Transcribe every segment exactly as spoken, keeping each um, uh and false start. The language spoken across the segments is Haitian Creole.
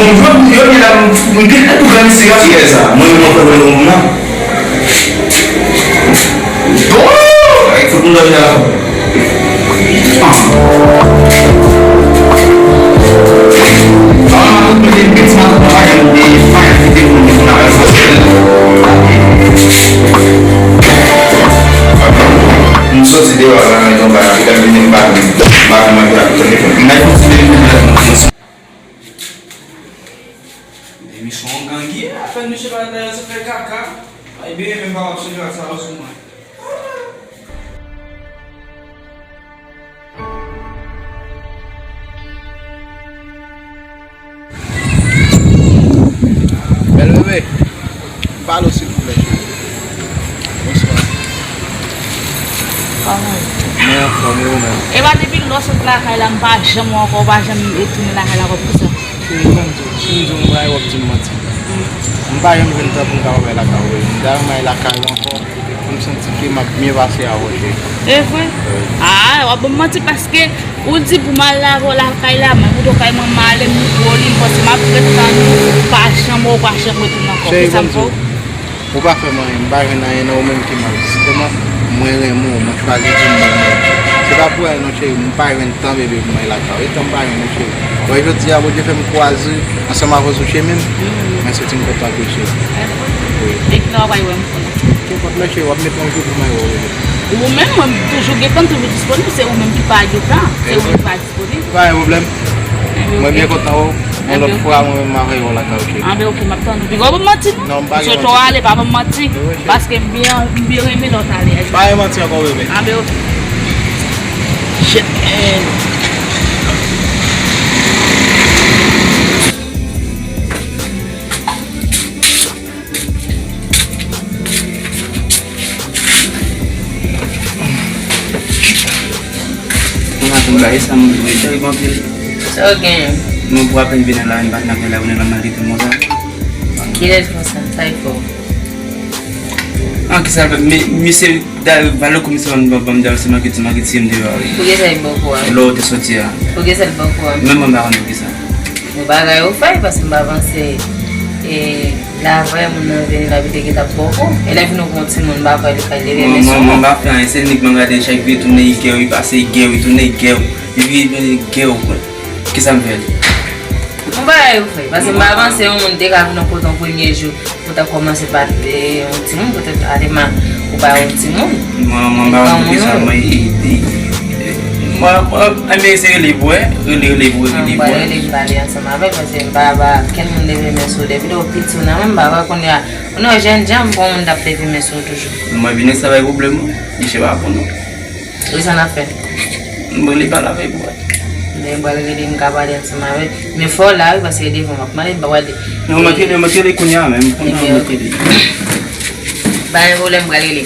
Bon, jodi a, la, m gen tèt pou grann sira sou kè sa. Mwen menm, mwen fè mwen moun nan. Bon! Ay, fout m dòmi nan la. Ah. Ah, m ap mete piti maten nan, m ap mete fay, mete moun nan, m soti deyò la, nan yon bagay, m vin, m pa, m pa, m pa, m pa, m pa, m pa, Emisyon gang ye, afè misye pa ta fè kaka. Ay, byen, men pa wap chanje ak sa sou mwen. Bèl bebe, pale w silvouplè, cheri. Bonswa. Kòman w ye? Mwen anfòm, e ou menm? Epa depi lè w sot lakay la, m pa janm wè w ankò, w pa janm retounen lakay la ankò, poukisa? Cheri, ban m di w, si m di w m rayi w, w ap di m manti. M pa janm jwenn tan pou m kapab al lakay ou, bebe. M ta renmen al lakay ou ankò, pou m santi ke m ap byen pase avè w, cheri. E vre? Wi. Ah, w ap ban m manti paske ou di pou m al lave w lakay la, men ou do kay mwen m ale, m gwo li, m panse m ap ret tann ou, pa janm wè w, pa janm retounen ankò. Cheri, ban m di w, ou pa fè m anyen, m pa jwenn anyen nan ou menm ki mal. Senpleman, mwen renmen w, mwen chwazi di m renmen w. Se pa pou anyen non, cheri, m pa jwenn tan, bebe, pou m al lakay ou. E tan m pa jwenn non, cheri. Wè, jodi a, Bondye fè m kwaze ansanm avè w sou chemen m. Mwen santi m kontan anpil, cheri. Wi. E kilè w ap wè m kounye a? Kenpòt lè, cheri, w ap mete yon jou pou mwen wè w, bebe. Ou menm, mwen toujou gentan, toujou disponib, se ou menm ki pa gentan, se ou menm ki pa disponib. Pa gen pwoblèm. Mwen byen kontan wè w. Yon lòt fwa, mwen menm, m a voye w lakay ou, cheri. Anben, oke, m ap tann ou. Piga w ban m manti, non. Non, m pa gen manti. Sot w ale, pa ban m manti. Paske m byen, m byen renmen lè w t ale. Pa gen manti ankò, bebe. Anben, oke. Shit, man. Mwen ap bay sa m dwe tèlman anpil. Sa w genyen? Mwen pou apèn vin la, m pa t nan fè la, ou nan maltrete m konsa. Kilè l fè sa? Sa l fè w? An, kisa l fè? Misye dayè valè komisyon ban m dayè se manke ti, manke ti m te ba wi. Poukisa l ba w kou a? Lè w te soti a. Poukisa l ba w kou a? Menm mwen pa konn poukisa. Yon bagay ou fè, paske m pa panse, e, la vrè moun nan vini la, li te gentan ba w kou. E lè vini w pran yon timoun, m pa kwè li ka leve men sou ou. Mwen, mwen pa fè anyen, se nèg mwen gade chak jou, li tounen, li gè, li pase, li gè, li tounen, li gè, li vire, li tounen, li gè, ou konn. Kisa m fè li? Yon bagay ou fè, paske m pa panse yon moun te ka vin nan kote w premye jou. Ou ta kòmanse pa t, e, yon timoun, poutèt ale ma, ou pa yon timoun. Mwen, mwen pa konn poukisa, mwen, e, e, e, mwen, mwen, enben, se rele pou wè, rele, rele pou wè, rele pou wè. Mwen rele m pale ansanm avè l, paske m pa, pa, kenn moun leve men sou ou. Depi lè w piti, ou nan men m, m pa wè kounye a, kounye a, jènjan, m pa yon moun t ap leve men sou ou toujou. Mwen vin sa bay pwoblèm, non. Misye pa konn, non. Wi, sa n ap fè. Mwen li pale avè l pou wè. Lè m pral rele, m ka pale ansanm avè l. Men fò w la, wi, paske devan m ap mande, m pa pral di. Non, mwen rele, mwen rele kounye a menm. Kounye a, mwen rele. Pa gen pwoblèm, m pral rele.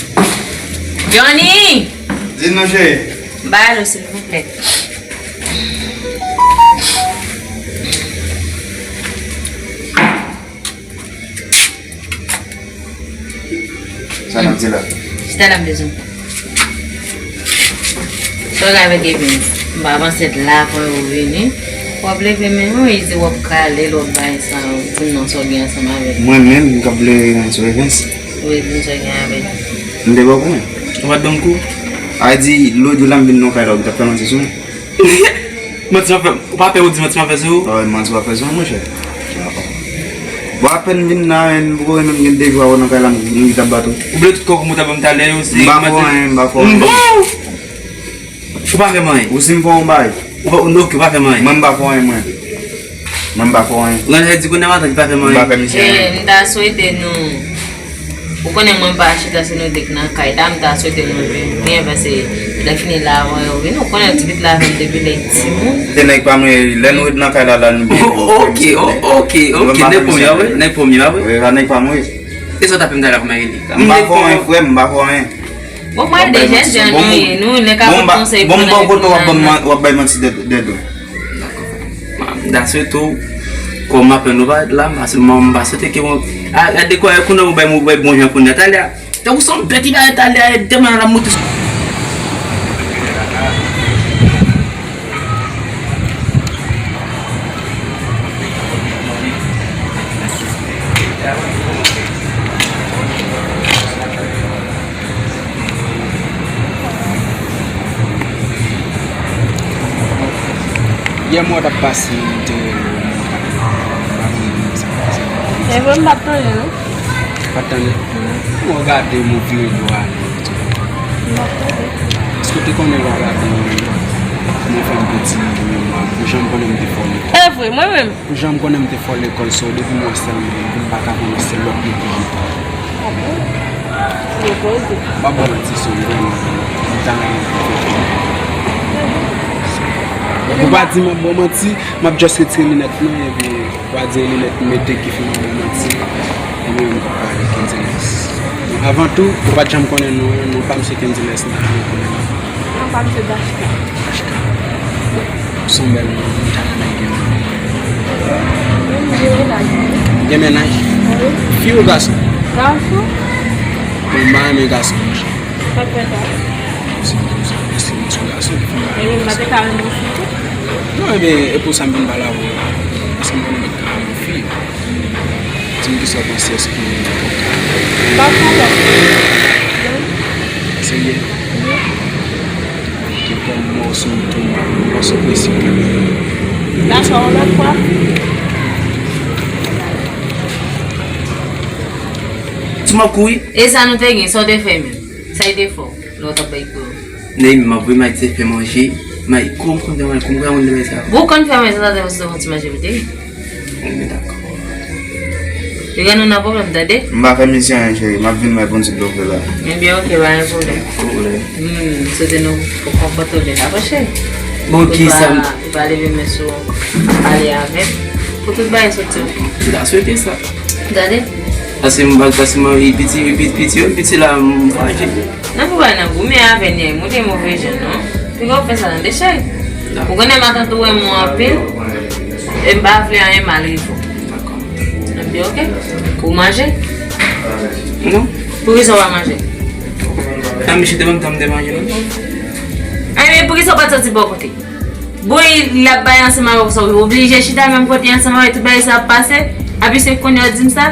Johnny! Di non, cheri. Ba l, silvouplè. Sa n ap di la? Chita la, m bezwen. Sa w gen avèk Evens? M pa panse t la avan yo vini. W ap leve men w, e di w ap kale l, w ap bay sa, di m non sa w gen ansanm avè l. Mwen menm, m k ap leve men sou Evens. Wi, di m sa w gen avè l. M te ba w kou mwen. Ou pa t ban m kou? A di, lòt jou la m vin nan kay la, ou t ap fè manti sou mwen. Manti w ap fè, ou pa pè ou di manti w ap fè sou ou? Wi, manti w ap fè sou mwen, monchè. Bon, apèn m vin la, men m poko menm gen de jou avè w nan kay la, m, m gentan bat ou. Ou bliye tout kòb ou t ap ban m talè yo, se manti. M pa fè w anyen, m pa fè w anyen. Bon! Ou pa fè m anyen. Ou si m fè w yon bagay. Ou pa, ok, ou pa fè m anyen. Mwen, m pa fè w anyen, mwen. Mwen, m pa fè w anyen. Ou genlè di kounye a matant li pa fè m anyen. M pa fè misye anyen. Eh, m ta swete nou. Ou konnen mwen pa chita, se nou de k nan kay la, m ta swete nou viv byen, paske lè fini la, avan yo vini, ou konnen ti pitit la avè m depi lè timoun. Se nèg pa m ye, lè nou ret nan kay la, la nou byen. Ok, ok, ok, nèg pòmye a, wi, nèg pòmye a, wi. Wi, la nèg pa m ye. E sa w t ap fè m talè a, kòman rele? M pa fè w anyen, frè m, m pa fè w anyen. Bon, mwen de jènjan nou ye, nou, nèg ka pot konsèy pou nèg. Bon, m ba w kote w ap ban m, w ap bay manti dèdou. Dakò. That's it tou. Kòm m apèn nou parèt la, m pa, m pa swete ke mwen, a, gade kwa, kounye a mwen bay, mwen bay bon jan kounye a. Talè a, tankou se yon bèt, li parèt talè a, e demen l ap moute sou. Yè m wè w t ap pase, m te rele w, m pa konn sa k pase. Se vre, m pa t tande, non. Pa t tande? Mwen gade, mwen vire do ale. M pa t tande. Èske w te konnen lè w gade mwen, mwen fè yon piti memwa, ou janm konnen m te fò lekòl. E vre, mwen menm. Ou janm konnen m te fò lekòl, so depi m wè sèlman, m pa ka konnen se lòt yo toujou. M ap ba w manti, so vrèman, m ta renmen pou fè. Ou pa di m ap ba w manti, m ap just retire linèt mwen, epi ou pa di e linèt m mete ki fè m ap ba w manti. Epi m p ap pale Kendiles. Avan tou, ou pa t janm konnen non an, non pa m se Kendiles, m pa t janm konnen non. Non, pa m se Dachka. Dachka. Ou se yon bèl moun, m ta renmen gen yon. Gen mennaj. Gen mennaj? Wi. Fi ou gason? Gason. Bon, m pa renmen gason, monchè. Sa k fè sa? Se, se, se, se yon gason. E m pa te ka renmen fi tou? Non, ebyen, e pou sa m vin pale avè w la. Paske m konnen m pa t ka renmen fi. Di m kisa w panse, èske w ka. Pa pwoblèm. Serye? Wi. Ki kòm mòso m tou, mòso presi. Dakò, yon lòt fwa. Ti mò kouri. E sa nou te gen, sa w te fè menm? Sa w te fè? Lè w t ap bay pou yo. Nèy, m ap voye Mike te fè manje. Mike, kòm konn fè manje, kòm konn fè manje sa. Bon, konn fè manje sa, te fè ti manje pou te. Bon, men dakò. Yo gen nou nan pwoblèm, tande? M pa fè misye anyen, cheri. M ap vin bay Bondye lè w vle la. Ebyen, oke, pa gen pwoblèm. Pwoblèm. Hmm, swete nou pou konfòte w byen la, cheri. Bon, ki sa m. Ou pa leve men sou pale avè m. Pou tout bagay soti oke. M ta swete sa. Tande? Paske m, paske m, piti, piti, piti, piti la, m fache. Nan pou bay nan goumen avè nèg, ou te move jan, non? Piga w fè sa tande, cheri. Ou konnen matant ou renmen w anpil, e m pa vle anyen mal rive w. Dakò. Epi, oke? Ou manje? Non. Poukisa w pa manje? Nan misye te ban m tan m te manje, non. Ay, men poukisa w pa t soti bò kote? Bon, e, l ap bay ansanm avè w sa, ou oblije chita menm kote ansanm avè l, tout bagay sa ap pase, epi se kounye a w di m sa?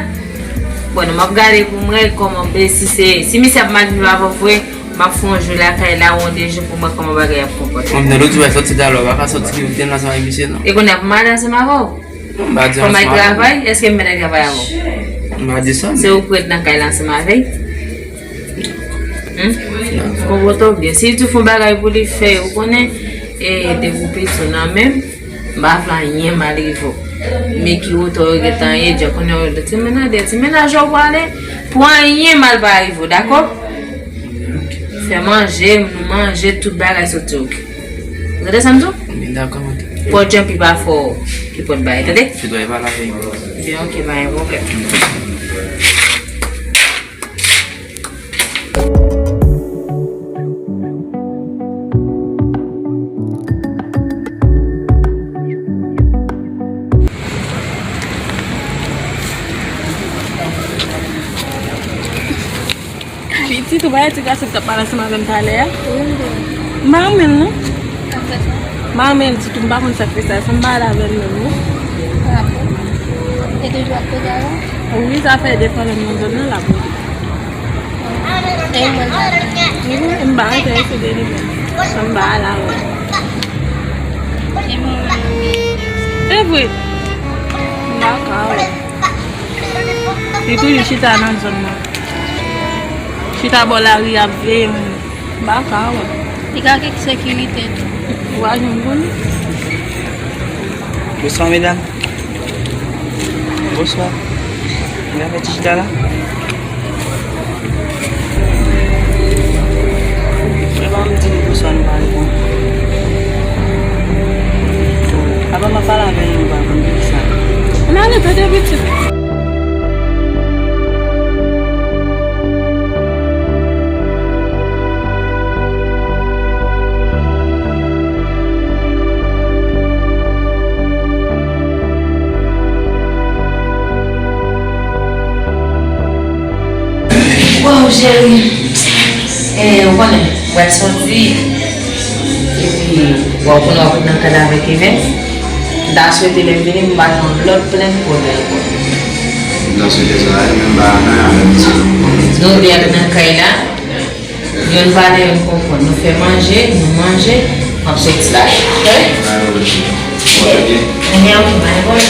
Bon, non, m ap gade pou m wè kòman, e, si se, si misye ap mal viv avè w vre, m ap fè yon jou lakay la, ou de jou pou m wè kòman bagay ap konpòte. Mwen, nan lòt jou, w sòti talè, w pa ka sòti kite m ansanm avèk misye, non. E kounye a pou m ale ansanm avè w? Non, m pa di ansanm avè w. Kòman l travay? Èske m mèt al travay avè w? M pa di sa, men. Se ou k ret nan kay la ansanm avè l? Hmm? Konpòte w byen. Si li di w fè yon bagay pou li fè, ou konnen, e, depi w piti w nan men m, m pa vle anyen mal rive w. Men ki wotè w gentan ye, dja konnen w ti mennaj, ti mennaj w prale, pou anyen mal pa rive w, dakò? Fè manje, nou manje, tout bagay soti oke. Ou tande sa m di w? Dakò, madanm. Pòt jan pi pa fò ki pòt bagay, tande? Fidwa e pa la vey. Byen, oke, pa gen pwoblèm. Pitit, ou pa wè ti gason ki t ap pale ansanm avè m talè a? M pa renmen l non. M pa renmen l ditou, m pa konn sa k fè sa, san m pale avè l menm non. Wi, sa fè de fwa lè m nan zòn nan, l ap rele. Wi, m pa enterese de li menm. San m pale avè l. E vre. M pa ka wè. Li toujou chita nan zòn nan. Chita bò lari ap veye moun. M pa ka wè. Li ka gen sekirite tou. Ou pa janm konnen. Bonswa, medam. Bonswa. Mwen avè ti chita la. Epa m di nou bonswa, nou pa reponn. Apa m ap pale avè nou, nou pa reponn, poukisa? Ann ale, tande pitit. Waw, cheri. Eh, ou konnen, mwen sòti. Epi, bon, kounye a w ap nan kay la avèk Evens. M ta swete lè m vini, m pa jwenn lòt plent pwoblèm. M ta swete sa, e menm pa nan avèk misye. Nou de ap nan kay la, youn pale, youn konprann. Nou fè manje, nou manje, m ap soti la. Oke? Pa gen pwoblèm. Mwen gen yon ti bagay.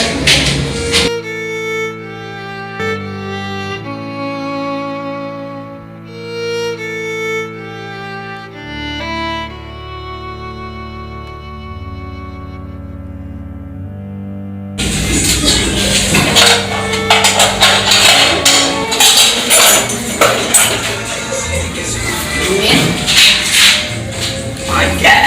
My God.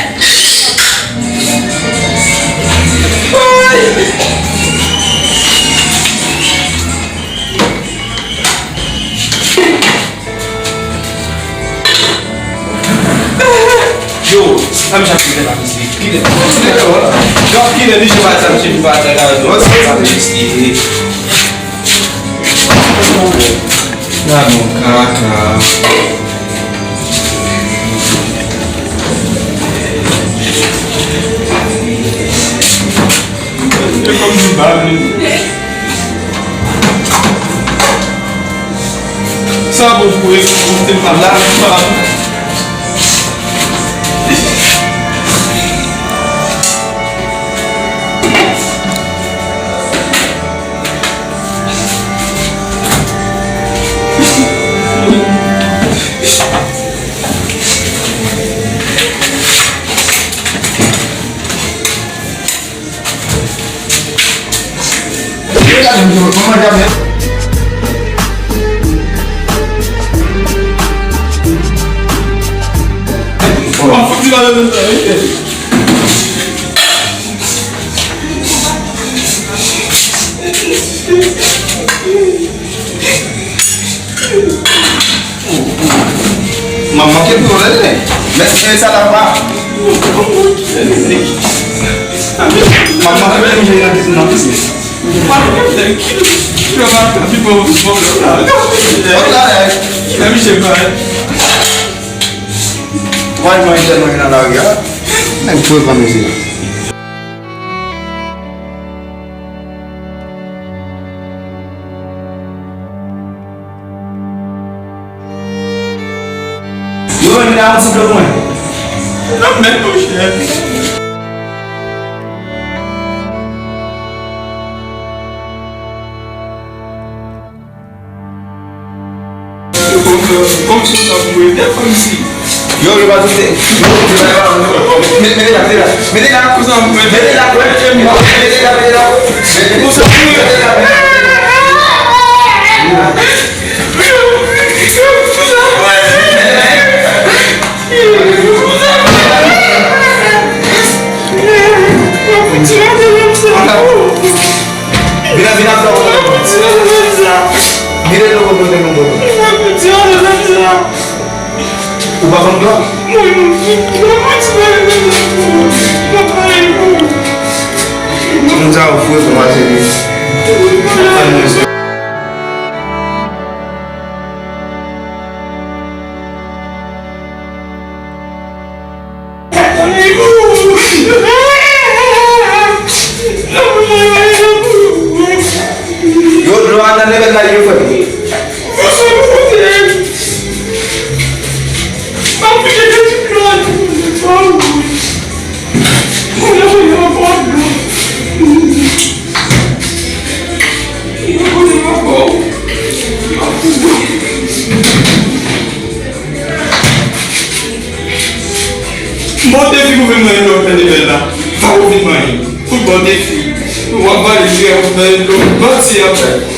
Yo, sa misye ap fè la, mesye. Kilè? Kilè, kilè, kilè misye pa sa, misye pa sa, la, yo, sa, mesye. Gade yon kaka. E kòm di bab li. Sa bon pou e, pou te pa la, pa. Manman ke pou yo rele. Men, men sa la pa. Manman ke pou yo rele nan piscine. Wala, eh. Wala, mwen tèlman nan lari a. Nèg pou yo pran mesye. Yo menm la yon ti blòk mwen. Nan men monchè. Kòm si w t ap mwen, kòm si. Yo, yo pa tou se. Mete, mete la, mete la. Mete la. Mete la, mete la, mete la. Mete la, mete la. Vin, vin ap fè w. Vin ap fè w. Ou pa konn glwa? Moun sa yo fou, fò pase li. Yo, dlo a nan lèvèl la, yo, frè. Bon defi pou vin manyen lòt nan lèvèl la. Sa ou vin manyen? Fout bon defi. Ou ap vale jwe ak nan lòt manti ap fè.